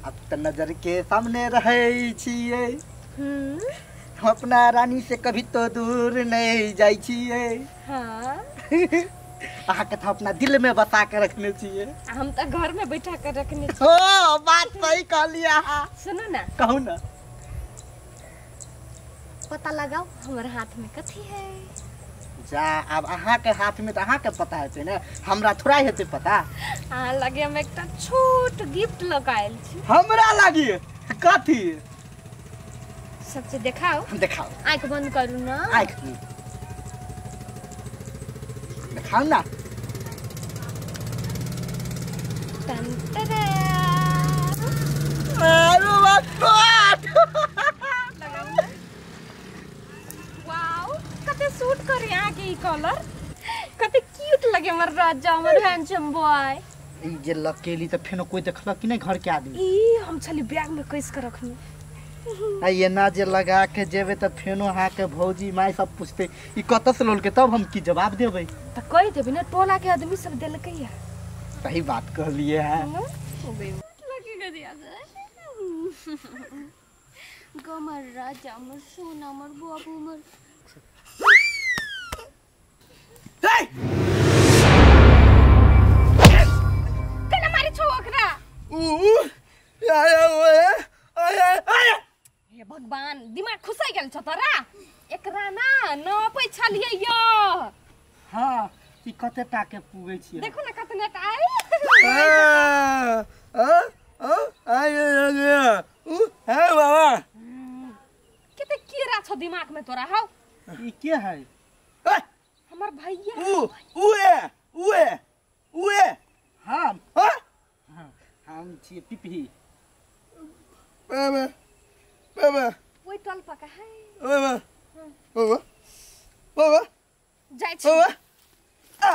अब त नजर के सामने रहै छियै। हम अपना रानी से कभी तो दूर नहीं जाइ छियै। हाँ। अहाँ के तो अपना दिल में बसा के रखने छियै। हम त घर में बैठा के रखने छियै। हो बात सही कहलियै अहाँ। सुनू ना। कहू ना। पता लगाओ हमर हाथ में कथी है। जा अब अहाँ के हाथ में तो अहाँ के पता हेतै ने, हमरा थोड़ा हेतै पता। अहाँ लगे हम एकटा छोट गिफ्ट लगायल छी। हमरा लागी कथी? सबसे देखाओ। देखाओ। आँख बंद करू ना। आँख देखाओ ना। अरे बाप। वाओ कते सूट करे अहाँ के ई कलर, कते क्यूट लगे हमर राजा, हमर हैंडसम बॉय। ई जे लकेली त फेनो कोई देखलक कि नहीं घर के आदमी? ई हम छली बैग में कस के रखनी। आ एना जे लगा के जेबे त फेनो अहाँ के भौजी माय सब पूछते ई कत से लोल के, तब हम की जवाब देबै? त कहि देबै ना टोला के आदमी सब देलकै है। सही बात कहलिए है। गमर राजा हमर सोना हमर बाबू हमर। केना मारे छौ ओकरा? ऊ आया ओए आया आया। हे भगवान दिमाग खुसाइ गेल छ तोरा। एकरा ना नपै छलियै यो। हां ई कते टा के पुगै छियै देखो ना कतने टा आइ। आ आ आ ऊ हे बाबा कते कीड़ा छ दिमाग में तोरा। हौ ई के है? हमर भैया। ऊ ऊ ए ऊ ए ऊ ए हम हां हम छी पिपही। बाबा बाबा ओइ टल पका है। बाबा बाबा बाबा जाइ छी। बाबा आ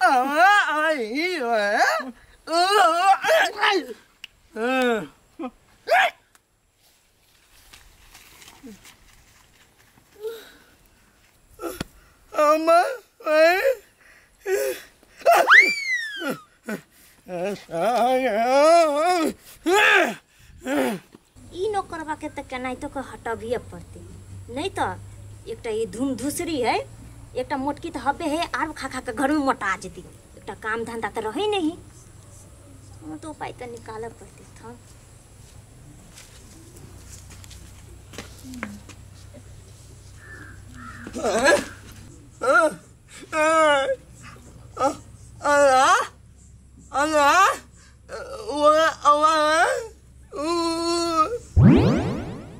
आ आई ओए ओ अम्मा ई नौकरबा के त केनाहितो के हटबिए पड़तै, नहीं तो एकटा ई धूम धुसरी है, एकटा मोटकी तो हबे है आर खा खा के घर में मोटा जती, एकटा काम धंधा तो रहे नहीं, तो उपाय तो निकालऽ पड़तै। था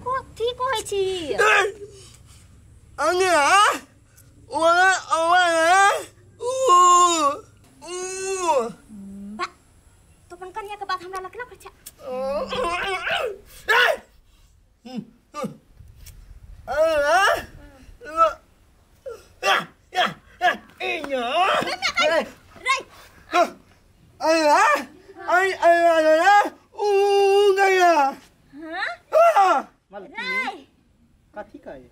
कथी कहै छी? तो अपन कनिया के बात हमरा लखना पड़। कथी कहे रे?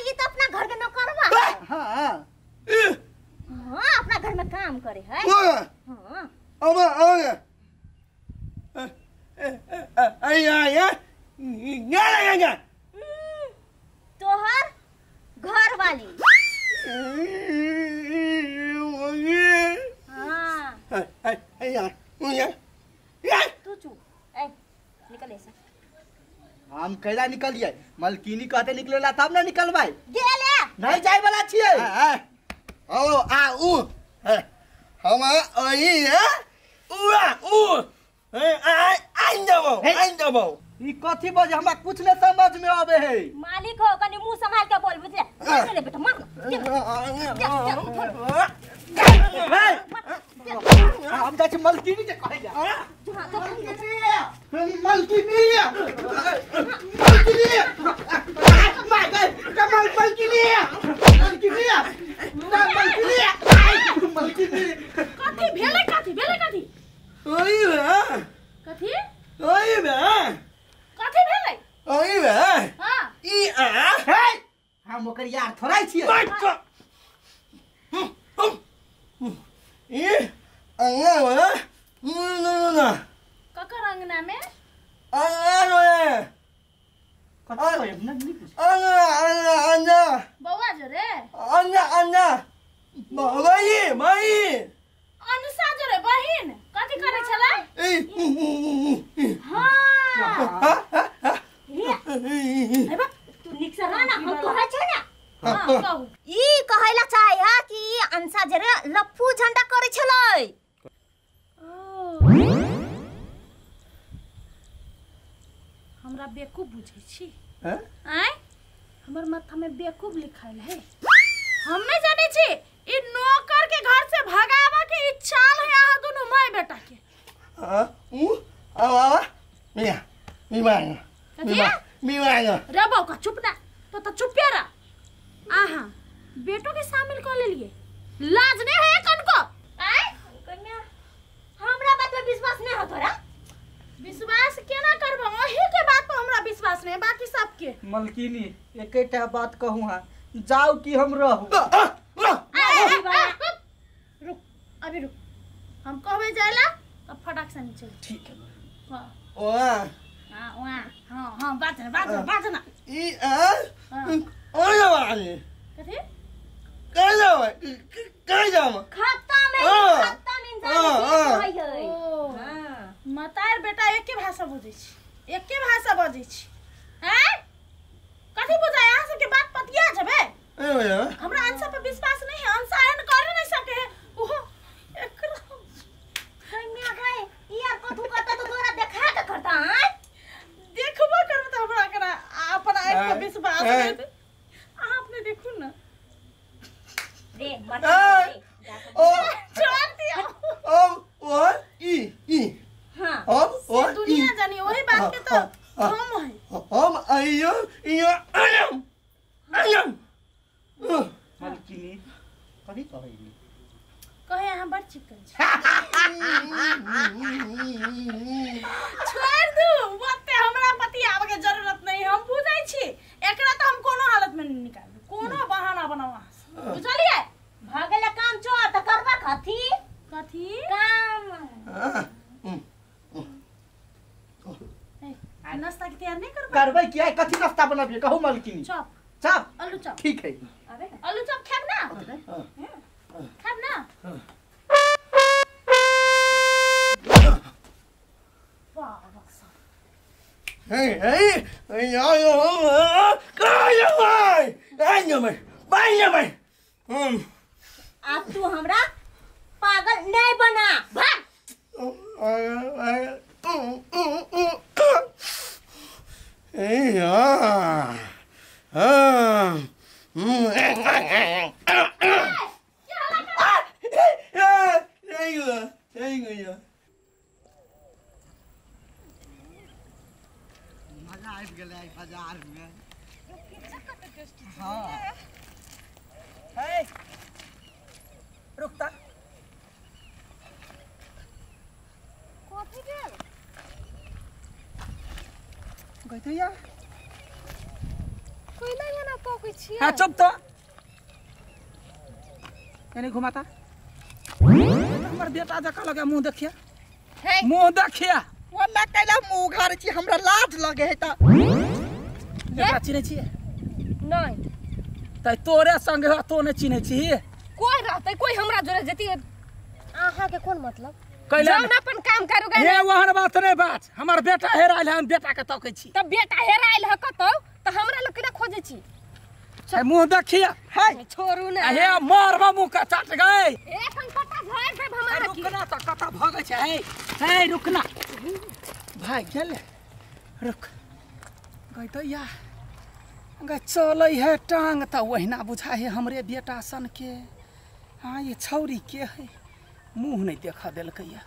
ई तो अपना घर के नौकरवा। हां हां अपना घर में काम करे है। हां अब आ आ आ आ तोहर घर वाली। हां तू चुप ए निकल ऐसा। हम कैला निकलिए? मलकिनी कहते निकलेला तब ना निकलबै। गेले नहीं जाय वाला छियै। ओ आ ऊ हम आई है ऊ आ ऊ आई आई जाबो आई जाबो। ई कथी बजे हमरा कुछ नहीं समझ में आवे है। मालिक हो कनी मुंह संभाल के बोल बुझले। ले बेटा मार। हम जाइ छी मलकिनी के कहै जा। मलकिनी मलकिनी my गए कमल मलकिनी मलकिनी मलकिनी मलकिनी कथी भेलै? कथी भेलै? कथी ओइ बे कथी ओइ बे कथी भेलै? ओइ बे हां ई आ हे हम ओकर यार थोड़ाइ छियै। ई अंगा ना ना ना ककर अंगना में अंगना अंगना अंगना बौआ जो रे अंगना अंगना माई माई अनुसा जो रे बहिन कथि करे छला हां हे बा तू निक से रह ना हम कहै छ ना हां कहू ई कहैला चाहे हा कि अंसा जे रे लफ्फू झंडा करे छलै हमरा बेवकूफ बुझै छी हैं आय हमर माथा में बेवकूफ लिखाइल है हम नहीं जानै छी ई नौकर के घर से भगावा के ई चाल है अहाँ दुनु my बेटा के हां ऊ आ आ मिया मीमा मीमा मीमा रे बौका चुप ना तो तो चुपे रह आहा बेटो के शामिल कर लेलिए लाज नहीं है कनको आय कन्या हमरा बात पे विश्वास नहीं हो तोरा विश्वास केना करबो ओही के बात पर हमरा विश्वास नहीं बाकी सबके मलकिनी एकेटा बात कहूं हां जाओ कि हम रहू रुक अभी रुक हम कहबे जाइला तब फटाक से नीचे ठीक है हां ओ हां ओ हां हां बात ना बात ना बात ना ई आ ओ वाली कथि कह जाओ खत्म है खत्म इंसान के कहै है हां मतार बेटा एके भाषा बुझै छी एके भाषा बजै छी हैं कथि बुझाय अहाँ सबके बात पतिया जबे हमरा अंशा पर विश्वास नहीं है अंशा एहन कर नहीं सके है ओहो एकरा कन्या गए ई यार कथु करता तो तोरा देखा के करता हैं देखबो करब त हमरा एकरा अपन आँख पर विश्वास नहीं अहाँ अपने देखू ना रे मत ओ छोड़ दिया ओ ओ ई ई हां हम ओ दुनिया जानी वही बात के तो हम है हम आइयो इयो आयम आयम मलकिनी कभी कहैली कहे अहाँ बड़ चिकन छी छोड़ दू ओते हमरा पति आवे के जरूरत नहीं हम बुझै छी एकरा त हम कोनो हालत में नहीं निकालू कोनो बहाना बनाओ अहाँ से बुझलिए भगले काम चोर त करबा कथी कथी काम नाश्ता के तैयार नहीं करबै करबै किया कथी नाश्ता बनाबिए कहू मलकिनी चॉप चॉप आलू चॉप ठीक है अबे आलू चॉप खाब ना खाब ना वाह वाह हे हे या या का भाई आई भाई भाई अब तू हमरा पागल नहीं बना भाग मजा आबि गेलै बाजार में हाँ रुकता कथी भेल गई या कोइला एना तकै छियै हां चुप तो एने घुमाता हमर बेटा जका लगे मुंह देखिया हे मुंह देखिया ओना कैला मुंह उघारै छी हमरा लाज लगे है त एकरा चिन्है छियै नहीं त तोरे संग हो तो नै चिन्है छी कोई रहतै कोई हमरा जोरे जती अहाँ के कोन मतलब कैला जौन अपन काम करू हे वहन बात नै बात हमर बेटा हेरायल है हम बेटा के तकै छी त बेटा हेरायल है कतौ त हमरा लोग केना खोजै छी मुंह देखिया है छोड़ू ना हे मारबा मुंह का चाट गए एखन कता झाड़ देब हमरा की रुकना त कता भगै छै हे हे रुकना भाई गेल रुक गई तो या गई चलै है टांग त ओहिना बुझा है हमरे बेटा सन के हाँ ये छौरी के है मुंह नहीं देखा देलकै या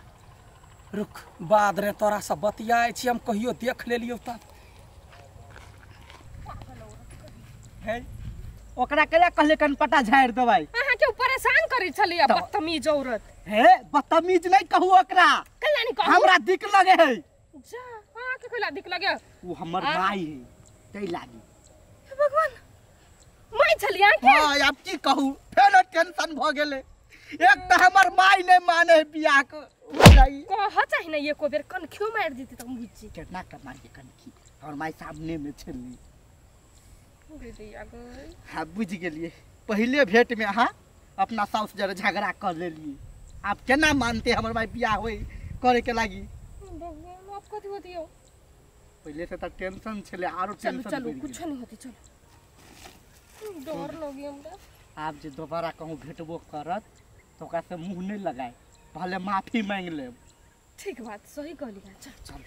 रुक बाद रे तोरा से बतियाइ छी हम कहियो देख लेलियौ तब है ओकरा केला कहले कनपटा झाड़ देबै अहाँ के परेशान करै छलियै बदतमीज औरत हे बदतमीज नहीं कहू ओकरा कैला नहीं कहू हमरा दिक लगे है जा अहाँ के कैला दिक लगे उ हमर माई है तै लागी हे भगवान माई छलियै अहाँ के हां आब की कहू फेर टेंशन भ गेलै एक त हमर माई नै माने है बियाह के हो कह चाही ना एको बेर कनखियो मार देती त हम बुझ जी केतना के मारिए कनखी हमर माई सामने में छली हाँ बुझ गेलिए पहले भेंट में अहाँ अपना साउस जरे झगड़ा कर लेलिए आप केना मानते हमर माई बियाह होई करे के लागी भगवान आप कथी होती हो पहले से त टेंशन छले आरो चलो टेंशन चलो बढ़ि कुछ गेल। नहीं होती चलो डर लगी हमरा आब जे दोबारा कहूँ भेटबो करत तो ओकरा से मुँह नहीं लगाए भले माफी मांग लेब ठीक बात सही कहली चल चल